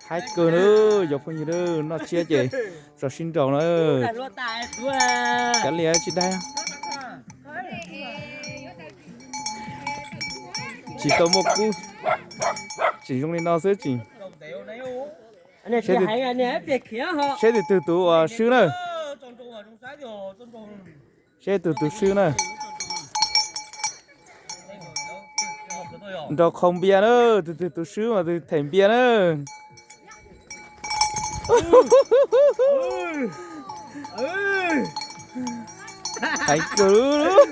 Haib kawg na, cov phooj ywg na, noj tsiab ces tso sib nraus na. Kav liam tsis daig. Tsis tau muaj kub, tseem zoo li no xwb tseem. Seb tus twg tus uas swb na. Seb tus tus swb na. Nraus qhau npias na, tus twg tus swb mas tus them npias na. Heev kawg.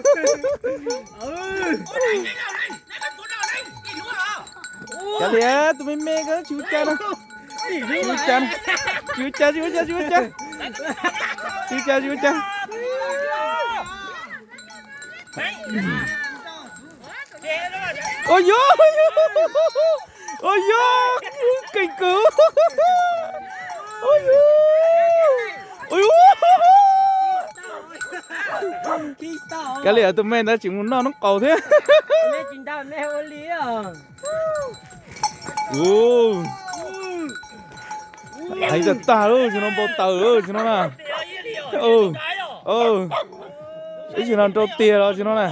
Kav liam, tus me me ko tsis ua cas na. Tsis ua cas, tsis ua cas, tsis ua cas, tsis ua cas. Tsis ua cas, tsis ua cas. Ua yog, ua yog, keej kawg. Ua yog, ua yog. Kav liam, tus me ntawd tseem mus noj noob qaus thiab. Heev tag tag lawm, tsis no npau taws lawm tsis no na. Ib tsis no nrau tiag los tsis no na.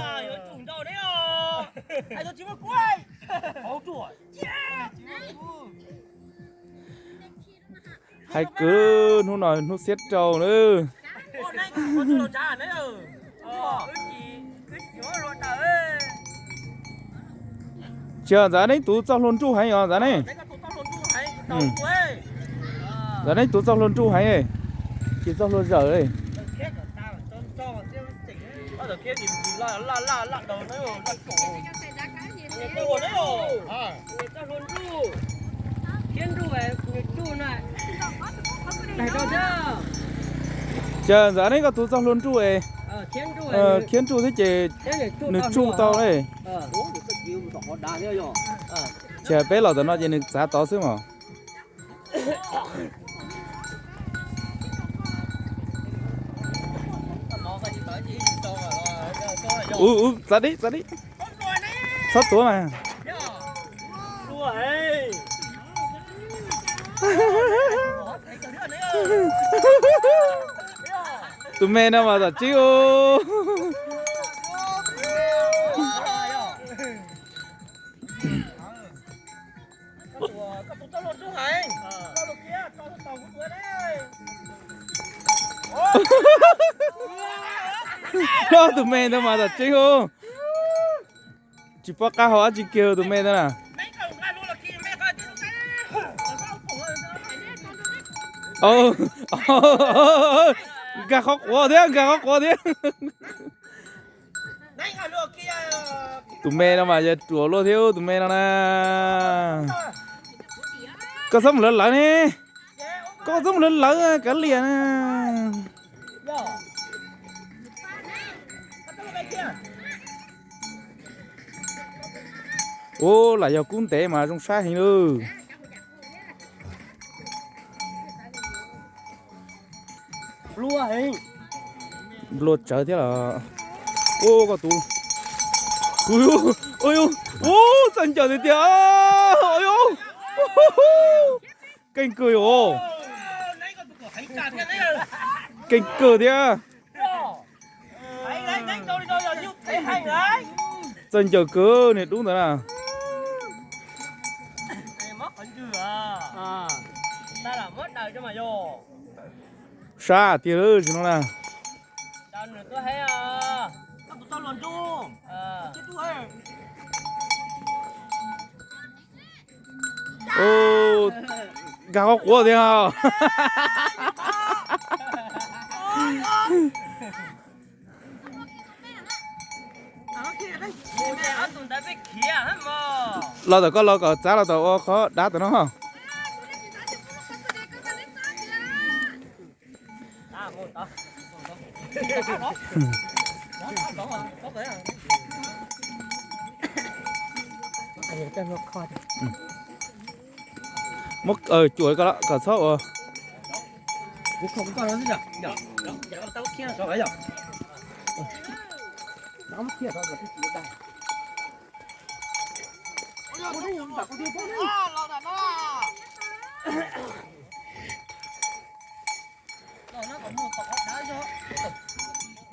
Hais kwv, hnub no hnub xiab rau lawm. Tsis, Ntxawm Neeb tus txoj hlua nruj heev os Ntxawm Neeb. Ntxawm Neeb tus txoj hlua nruj heev, tsis txoj hlua zawm li. Cas Ntxawm Neeb koj tus txoj hlua nruj es khiav nruj thiab ces nws tsuj tau li. Cas peb los tom no ces nws txav tod xwb mas. Ub, ub, txav dib, txav dib. Txhob tuav mas. Tus me no mas tom tsib ub. Tus me ntawd mas tom tsib ub. Tsis paub qab hau dab tsi kiag tus me ntawd na. Nkag qhov quav thiab, nkag qhov quav thiab. Tus me no mas yog ruam luaj thiab tus me no na. Koj txhob mus lawv lawv ne. Koj txhob mus lawv lawv kav liam na. Ua, lam yog kub ntev mas zoo saib heev lawm. Nplua tsawv thiab los. Ua koj tus. Ua, txawj ncaws tiag tiag. Keej kawg os. Keej kawg thiab. Txawj ncaws kawg niag dub ntawd na. Sab tiag lawm tsis no na. Nkag qhov quav tiag. Los tom koj los kom txav los tom ua qhov dab tom no. Muab cuam kom txhob ua. Kuv kho koj no xwb yom. Yom, yom, yom, tau khiab no sov yom. Muab khiab sov kom twb tsis dag.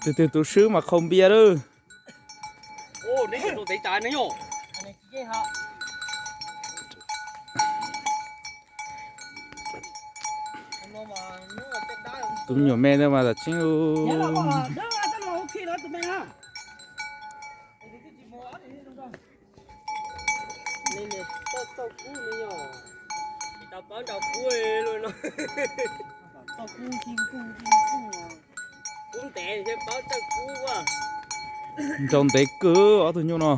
Tus twg tus swb mas qhau npias lawm. Tus me nyuam me ntawd mas tam tseeb. Nrau ntev kawg ob tug nyuj no,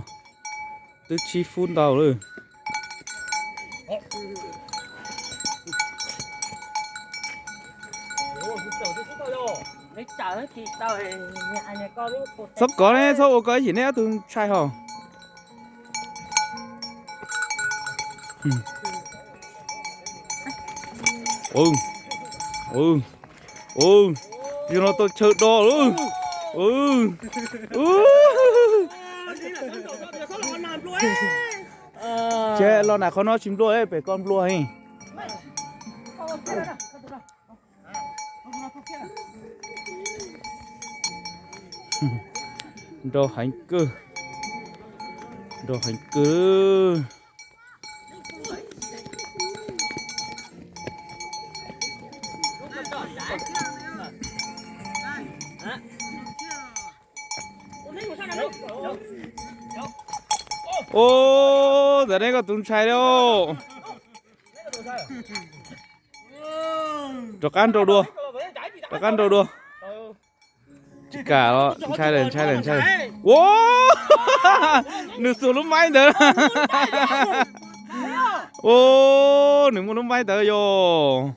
twb tsib fub ntau lawm. Txhob kov ne, txhob ua koj ib yim ne ob tug ntshai hos. Yog no tau chaw do lawm. Ces los nram qhov no tsis nplua, pem ko nplua heev. Nrau heev kawg, nrau heev kawg. Ub, tam ne koj tus ntshai li. Rov qab nrau dua, rov qab nrau dua. Tsis kam los ntshai lawm, ntshai lawm, ntshai lawm. Ua, nws xuas lub maib ntawd. Ua, nws muaj lub maib ntawd yog.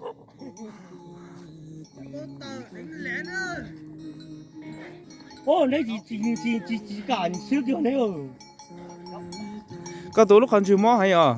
Koj tus lub qhov ntswg mob heev os.